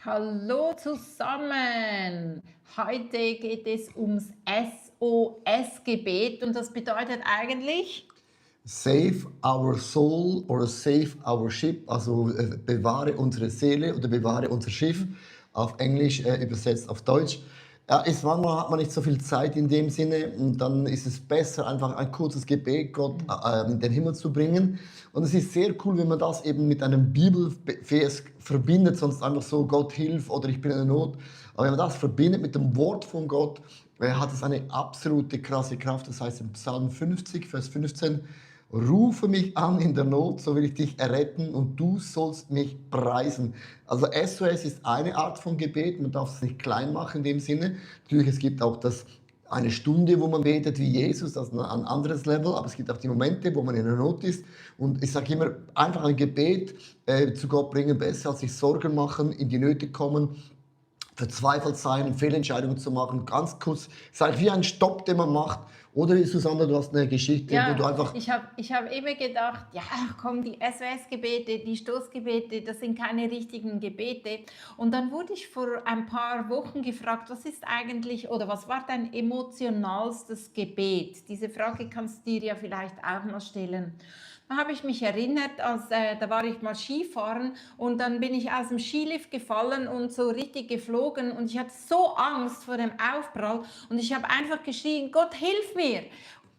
Hallo zusammen! Heute geht es ums SOS-Gebet und das bedeutet eigentlich, Save our soul oder save our ship, also bewahre unsere Seele oder bewahre unser Schiff, auf Englisch übersetzt auf Deutsch. Ja, manchmal hat man nicht so viel Zeit in dem Sinne und dann ist es besser, einfach ein kurzes Gebet Gott in den Himmel zu bringen. Und es ist sehr cool, wenn man das eben mit einem Bibelvers verbindet, sonst einfach so, Gott hilf oder ich bin in der Not. Aber wenn man das verbindet mit dem Wort von Gott, hat es eine absolute krasse Kraft. Das heißt im Psalm 50, Vers 15, rufe mich an in der Not, so will ich dich erretten und du sollst mich preisen. Also SOS ist eine Art von Gebet, man darf es nicht klein machen in dem Sinne. Natürlich, es gibt auch eine Stunde, wo man betet wie Jesus, das ist ein anderes Level, aber es gibt auch die Momente, wo man in der Not ist. Und ich sage immer, einfach ein Gebet zu Gott bringen, besser als sich Sorgen machen, in die Nöte kommen, verzweifelt sein, Fehlentscheidungen zu machen, ganz kurz, es ist wie ein Stopp, den man macht. Oder Susanne, du hast eine Geschichte, wo ja, du einfach ich hab immer gedacht, ja, komm, die SOS-Gebete, die Stoßgebete, das sind keine richtigen Gebete. Und dann wurde ich vor ein paar Wochen gefragt, was ist eigentlich oder was war dein emotionalstes Gebet? Diese Frage kannst du dir ja vielleicht auch mal stellen. Da habe ich mich erinnert, da war ich mal Skifahren und dann bin ich aus dem Skilift gefallen und so richtig geflogen und ich hatte so Angst vor dem Aufprall und ich habe einfach geschrien, Gott, hilf mir!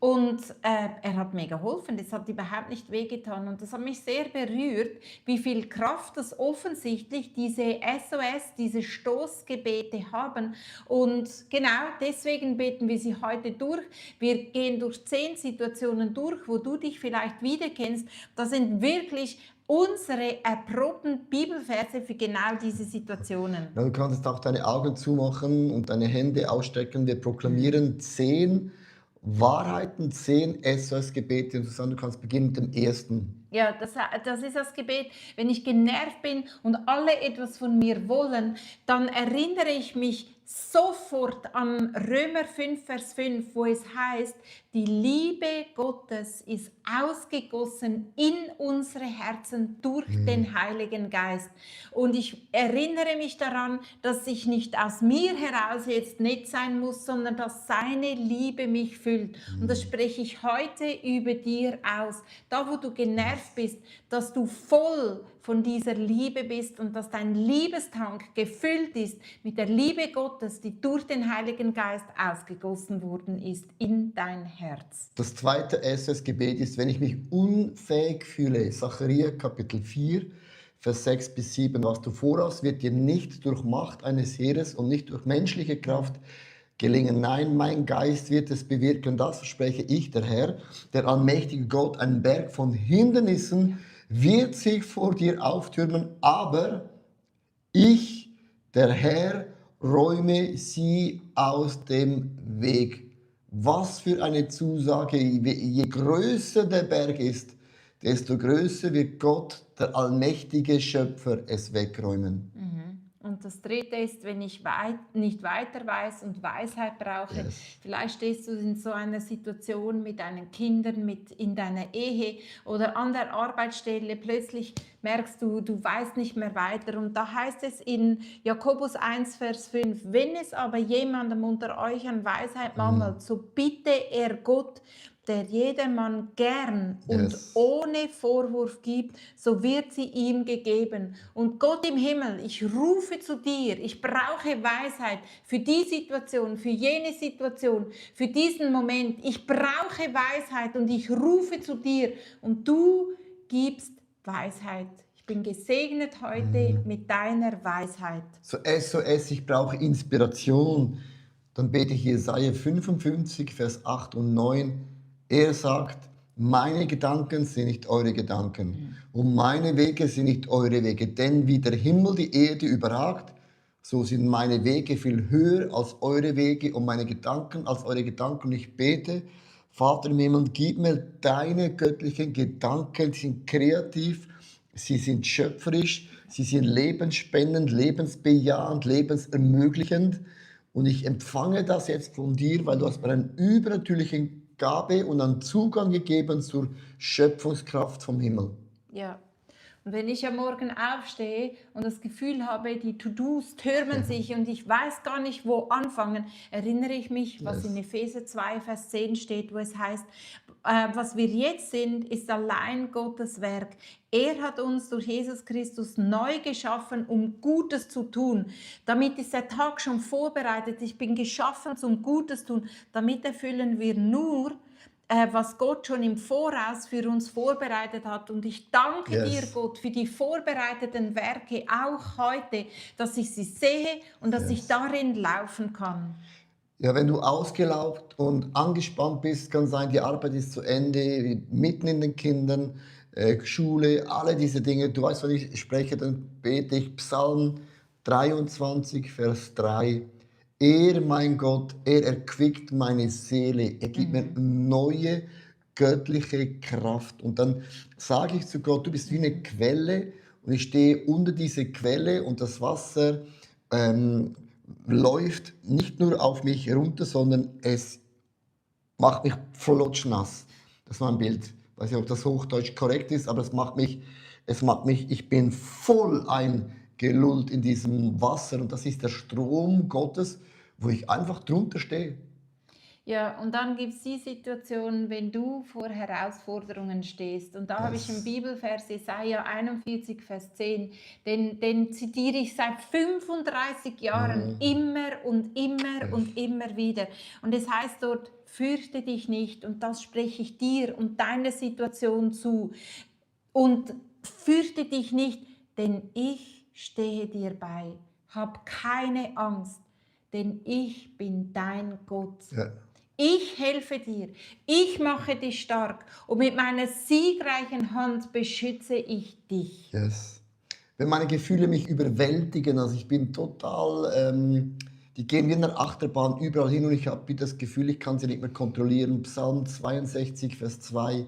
Und er hat mir geholfen, das hat überhaupt nicht wehgetan und das hat mich sehr berührt, wie viel Kraft das offensichtlich diese SOS, diese Stoßgebete haben. Und genau deswegen beten wir sie heute durch. Wir gehen durch 10 Situationen durch, wo du dich vielleicht wiederkennst. Das sind wirklich unsere erprobten Bibelverse für genau diese Situationen. Ja, du kannst auch deine Augen zumachen und deine Hände ausstrecken. Wir proklamieren 10 Wahrheiten, 10 SOS-Gebete. Und Susanne, du kannst beginnen mit dem ersten. Ja, das ist das Gebet. Wenn ich genervt bin und alle etwas von mir wollen, dann erinnere ich mich sofort an Römer 5, Vers 5, wo es heißt, die Liebe Gottes ist ausgegossen in unsere Herzen durch den Heiligen Geist. Und ich erinnere mich daran, dass ich nicht aus mir heraus jetzt nett sein muss, sondern dass seine Liebe mich füllt. Und das spreche ich heute über dir aus. Da, wo du genervt bist, dass du voll von dieser Liebe bist und dass dein Liebestank gefüllt ist mit der Liebe Gottes, die durch den Heiligen Geist ausgegossen worden ist in dein Herz. Das zweite SOS-Gebet ist, wenn ich mich unfähig fühle. Zachariah Kapitel 4, Vers 6 bis 7. Was du vorhast, wird dir nicht durch Macht eines Heeres und nicht durch menschliche Kraft gelingen. Nein, mein Geist wird es bewirken. Das verspreche ich, der Herr, der allmächtige Gott. Ein Berg von Hindernissen wird sich vor dir auftürmen, aber ich, der Herr, räume sie aus dem Weg. Was für eine Zusage. Je größer der Berg ist, desto größer wird Gott, der allmächtige Schöpfer, es wegräumen. Und das dritte ist, wenn ich nicht weiter weiß und Weisheit brauche. Yes. Vielleicht stehst du in so einer Situation mit deinen Kindern, in deiner Ehe oder an der Arbeitsstelle. Plötzlich merkst du, du weißt nicht mehr weiter. Und da heißt es in Jakobus 1, Vers 5, wenn es aber jemandem unter euch an Weisheit mangelt, so bitte er Gott, der jedermann gern und Yes. ohne Vorwurf gibt, so wird sie ihm gegeben. Und Gott im Himmel, ich rufe zu dir, ich brauche Weisheit für die Situation, für jene Situation, für diesen Moment. Ich brauche Weisheit und ich rufe zu dir und du gibst Weisheit. Ich bin gesegnet heute mit deiner Weisheit. So SOS, ich brauche Inspiration. Dann bete ich Jesaja 55, Vers 8 und 9. Er sagt, meine Gedanken sind nicht eure Gedanken und meine Wege sind nicht eure Wege. Denn wie der Himmel die Erde überragt, so sind meine Wege viel höher als eure Wege und meine Gedanken als eure Gedanken. Und ich bete, Vater im Himmel, gib mir deine göttlichen Gedanken, sie sind kreativ, sie sind schöpferisch, sie sind lebensspendend, lebensbejahend, lebensermöglichend. Und ich empfange das jetzt von dir, weil du hast mir eine übernatürliche Gabe und einen Zugang gegeben zur Schöpfungskraft vom Himmel. Ja. Und wenn ich am Morgen aufstehe und das Gefühl habe, die To-Dos türmen sich und ich weiß gar nicht, wo anfangen, erinnere ich mich, was in Yes. Epheser 2, Vers 10 steht, wo es heißt, was wir jetzt sind, ist allein Gottes Werk. Er hat uns durch Jesus Christus neu geschaffen, um Gutes zu tun. Damit ist der Tag schon vorbereitet. Ich bin geschaffen zum Gutes tun. Damit erfüllen wir nur, was Gott schon im Voraus für uns vorbereitet hat. Und ich danke dir, Yes. Gott, für die vorbereiteten Werke auch heute, dass ich sie sehe und dass ich Yes. darin laufen kann. Ja, wenn du ausgelaugt und angespannt bist, kann sein, die Arbeit ist zu Ende, mitten in den Kindern, Schule, alle diese Dinge. Du weißt, wenn ich spreche, dann bete ich Psalm 23, Vers 3. Er, mein Gott, er erquickt meine Seele, er gibt mir neue göttliche Kraft. Und dann sage ich zu Gott, du bist wie eine Quelle und ich stehe unter diese Quelle und das Wasser läuft nicht nur auf mich herunter, sondern es macht mich flotschnass. Das war ein Bild. Ich weiß nicht, ob das Hochdeutsch korrekt ist, aber ich bin voll eingelullt in diesem Wasser und das ist der Strom Gottes, wo ich einfach drunter stehe. Ja, und dann gibt es die Situation, wenn du vor Herausforderungen stehst. Und da habe ich einen Yes. Bibelvers, Jesaja 41, Vers 10, den zitiere ich seit 35 Jahren immer und immer und immer wieder. Und es heißt dort, fürchte dich nicht, und das spreche ich dir und deiner Situation zu. Und fürchte dich nicht, denn ich stehe dir bei. Hab keine Angst, denn ich bin dein Gott. Ja. Ich helfe dir, ich mache dich stark und mit meiner siegreichen Hand beschütze ich dich. Yes. Wenn meine Gefühle mich überwältigen, also ich bin total, die gehen wie in einer Achterbahn überall hin und ich habe das Gefühl, ich kann sie nicht mehr kontrollieren. Psalm 62, Vers 2.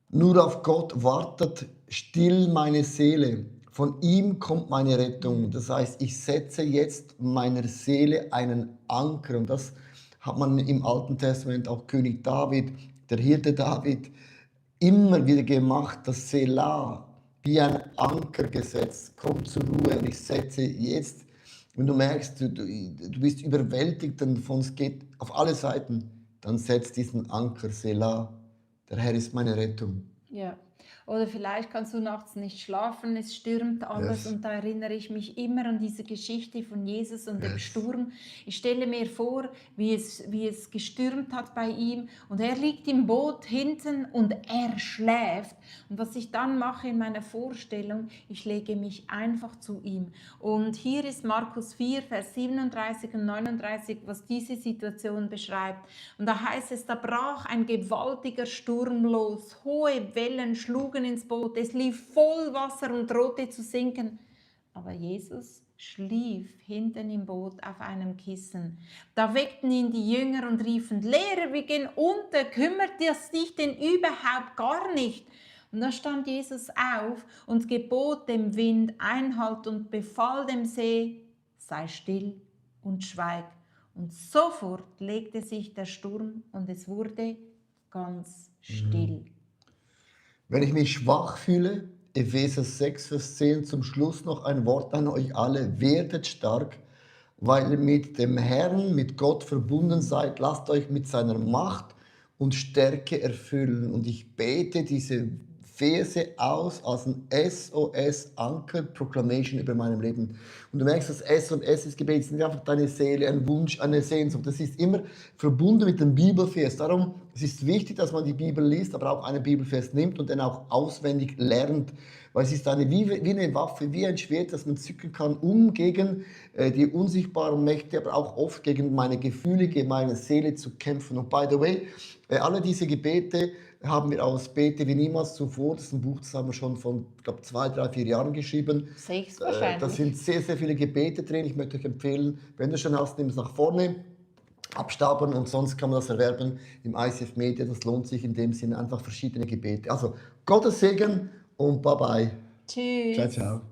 Nur auf Gott wartet still meine Seele. Von ihm kommt meine Rettung. Das heißt, ich setze jetzt meiner Seele einen Anker. Und das hat man im Alten Testament auch König David, der Hirte David, immer wieder gemacht, das Selah, wie ein Anker gesetzt. Komm zur Ruhe und ich setze jetzt, wenn du merkst, du bist überwältigt davon, es geht auf alle Seiten, dann setz diesen Anker Selah. Der Herr ist meine Rettung. Ja. Oder vielleicht kannst du nachts nicht schlafen, es stürmt alles Yes. und da erinnere ich mich immer an diese Geschichte von Jesus und dem Yes. Sturm. Ich stelle mir vor, wie es gestürmt hat bei ihm und er liegt im Boot hinten und er schläft. Und was ich dann mache in meiner Vorstellung, ich lege mich einfach zu ihm. Und hier ist Markus 4, Vers 37 und 39, was diese Situation beschreibt. Und da heißt es, da brach ein gewaltiger Sturm los, hohe Wellen schlugen ins Boot, es lief voll Wasser und drohte zu sinken. Aber Jesus schlief hinten im Boot auf einem Kissen. Da weckten ihn die Jünger und riefen, Lehrer, wir gehen unter, kümmert das dich denn überhaupt gar nicht? Und da stand Jesus auf und gebot dem Wind Einhalt und befahl dem See, sei still und schweig. Und sofort legte sich der Sturm und es wurde ganz still. Wenn ich mich schwach fühle, Epheser 6, Vers 10, zum Schluss noch ein Wort an euch alle. Werdet stark, weil ihr mit dem Herrn, mit Gott verbunden seid. Lasst euch mit seiner Macht und Stärke erfüllen. Und ich bete diese Verse aus als ein SOS-Anker, Proclamation über meinem Leben. Und du merkst, das S und S des Gebets sind nicht einfach deine Seele, ein Wunsch, eine Sehnsucht. Das ist immer verbunden mit dem Bibelvers. Darum es ist wichtig, dass man die Bibel liest, aber auch einen Bibelvers nimmt und dann auch auswendig lernt. Weil es ist wie eine Waffe, wie ein Schwert, das man zücken kann, um gegen die unsichtbaren Mächte, aber auch oft gegen meine Gefühle, gegen meine Seele zu kämpfen. Und by the way, alle diese Gebete haben wir aus Bete wie niemals zuvor. Das ist ein Buch, das haben wir schon von, ich glaube, 2, 3, 4 Jahren geschrieben. 6 Da wahrscheinlich. sind sehr, sehr viele Gebete drin. Ich möchte euch empfehlen, wenn du schon hast, nimm es nach vorne, abstauben und sonst kann man das erwerben im ICF Media. Das lohnt sich in dem Sinne, einfach verschiedene Gebete. Also Gottes Segen und bye bye. Tschüss. Ciao, ciao.